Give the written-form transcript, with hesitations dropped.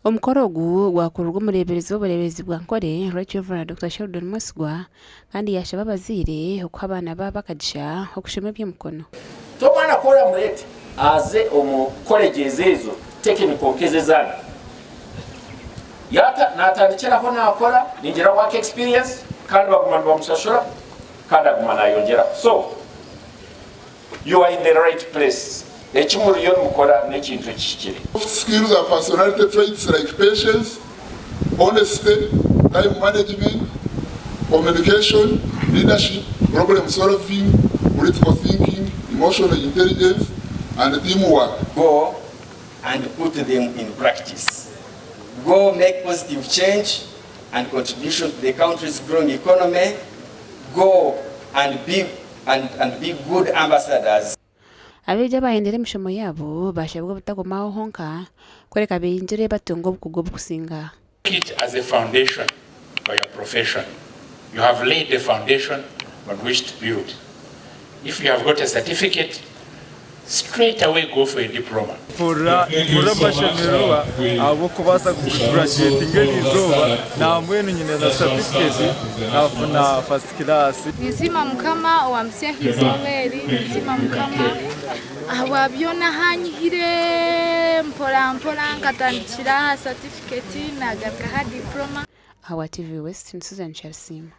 Omukoro ogu gwakurirwa omureeberezi w'obureeberezi bwa Nkore, Right Rev. Dokita Sheldon Mwesigwa kandi yaashaba abazaire okuha abaana baabo akagisha okushoma eby'emikono. Ti omwana ku oramureete aze omu colleges ezo technical nk'ezo ezanyu, yaata naatandikiraho naakora ningira work experience kandi baguma nibamushashura kandi aguma naayongyeraho. So you are in the right place, eki muriyo nimukora n'ekintu ekihikire. Soft skills are personality traits like patience, honesty, time management, communication, leadership, problem solving, critical thinking, emotional intelligence, and teamwork. Go and put them in practice. Go make positive change and contribution to the country's growing economy. Go and be and, and be good ambassadors. Abeegi abaahendire emishomo yaabo baashabwa obutaguma aho honka kureka beeyongyere batunge obukugu oburikusinga. Take it as a foundation for your profession. You have laid the foundation on which to build. If you have got a certificate, straight away go for a diploma. Mpurira mpurira amashemererwa ahabw'okubaasa kugurajuwetinga eri izooba nambwenu nyine na satifiketi nafuna fasiti kiraasi. Ninsiima Mukama owampisya aha izooba eri, ninsiima Mukama ahabwa byona ahu anyihire mpora mpora nkatandikira aha satifiketi nagaruka aha diploma. Ahabwa TV West, ni Susan Kyarisiima.